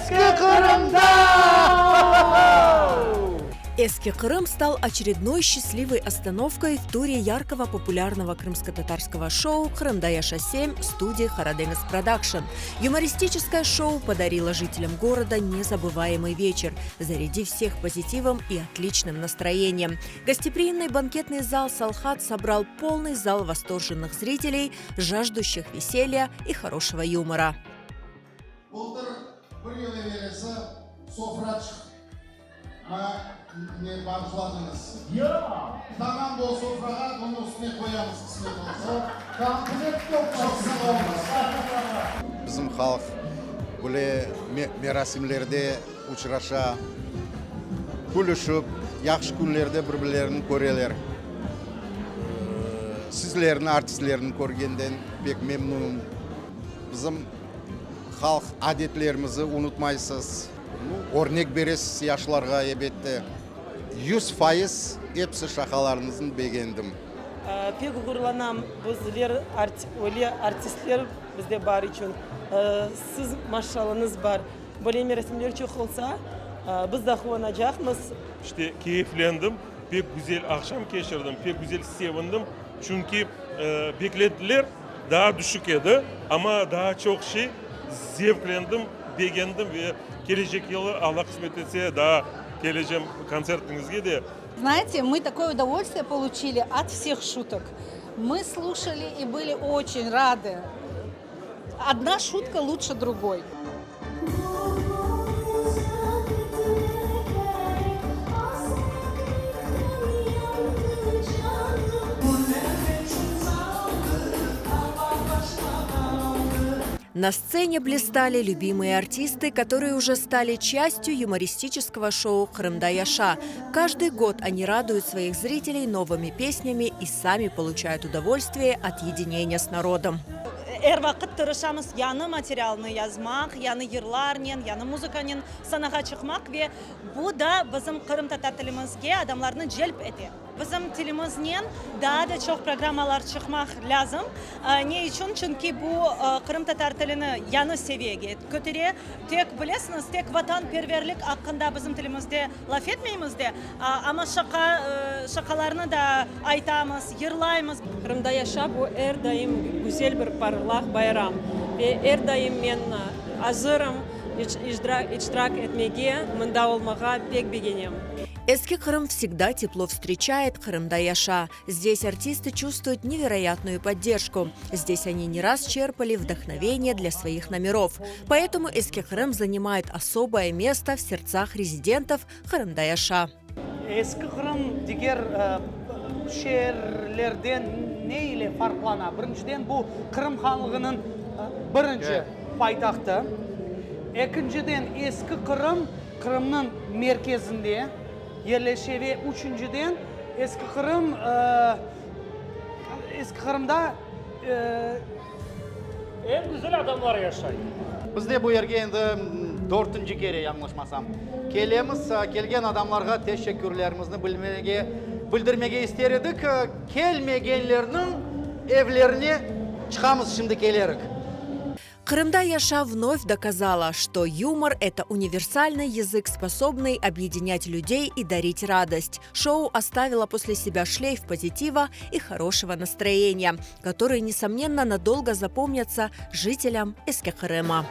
Eski Qırımda! Eski Qırım стал очередной счастливой остановкой в туре яркого популярного крымско-татарского шоу «Qırımda yaşa 7» студии «Qaradeñiz Продакшн». Юмористическое шоу подарило жителям города незабываемый вечер, зарядив всех позитивом и отличным настроением. Гостеприимный банкетный зал «Салхат» собрал полный зал восторженных зрителей, жаждущих веселья и хорошего юмора. Bıltır bir yıl evelesi sofra çıqma ne bağışladıñız. Tamam bu sofrağa bunı üstüne qoyamız qısmet olsa. Komplekt Çoq sağ oluñız. Bizim halq böyle merasimlerde uçraşa, külüşip, yahşı künlerde bir-birlerini köreler. Sizlerni, artistlerni körgenden pek memnunım. Bizim halq adetlerimizi unutmaysız, örnek beresiz yaşlarğa, ebette. 100% episi şaqalarıñıznı begendim. Pek ğururlanam, bizler öyle artistler bizde bar içün. Siz maşallañız bar. Böyle merasimler çoq olsa, biz da quvanacaqmız. İşte, keyflendim, pek güzel aqşam keçirdim, pek güzel sevindim, çünki beklentiler daa tüşük edi, amma daa çoq şey zevklendim, begendim ve kelecek yılı, Alla qısmet etse, daa kelecem kontsertiñizge de. Знаете, мы такое удовольствие получили от всех шуток. Мы слушали и были очень рады. Одна шутка лучше другой. На сцене блистали любимые артисты, которые уже стали частью юмористического шоу «Qırımda yaşa». Каждый год они радуют своих зрителей новыми песнями и сами получают удовольствие от единения с народом. Er vaqıt tırışamız yañı materialnı yazmaq, yañı yırlarnen, yañı muzıkanen sanağa çıqmaq ve bu da bizim qırımtatar tilimizge adamlarnı celp ete. Bizim tilimiznen daa da çoq programmalar çıqmaq lâzim. Ne içün? Çünki bu qırımtatar tilini yañı seviyege kötere. Tek, bilesiñiz, tek vatanperverlik aqqında bizim tilimizde laf etmeymiz de, amma şaqa, şaqalarnı da aytamız, yırlaymız. Qırımda yaşa, bu er daim güzel bir parlaq bayram ve er daim men azırım iştirak etmege, mında olmağa pek begenem. Eski Qırım всегда тепло встречает Qırımda yaşa. Здесь артисты чувствуют невероятную поддержку. Здесь они не раз черпали вдохновение для своих номеров. Поэтому Eski Qırım занимает особое место в сердцах резидентов Qırımda yaşa. Eski Qırım diger şeerlerden ne ile farqlana? Birinciden, bu Qırım hanlığınıñ birinci paytahtı. Ekinciden, Eski Qırım Qırımnıñ merkezinde yerleşe ve üçünciden, Eski Qırım Eski Qırımda Eñ güzel adamlar yaşay. Biz de bu yerge endi dörtünci kere, yañlışmasam, kelemiz. Kelgen adamlarğa teşekkürlerimizni bilmege, bildirmege ister edik. Kelmegenlerniñ evlerine çıqamız şimdi kelerik. Qırımda yaşa вновь доказала, что юмор – это универсальный язык, способный объединять людей и дарить радость. Шоу оставило после себя шлейф позитива и хорошего настроения, которые, несомненно, надолго запомнятся жителям Eski Qırıma.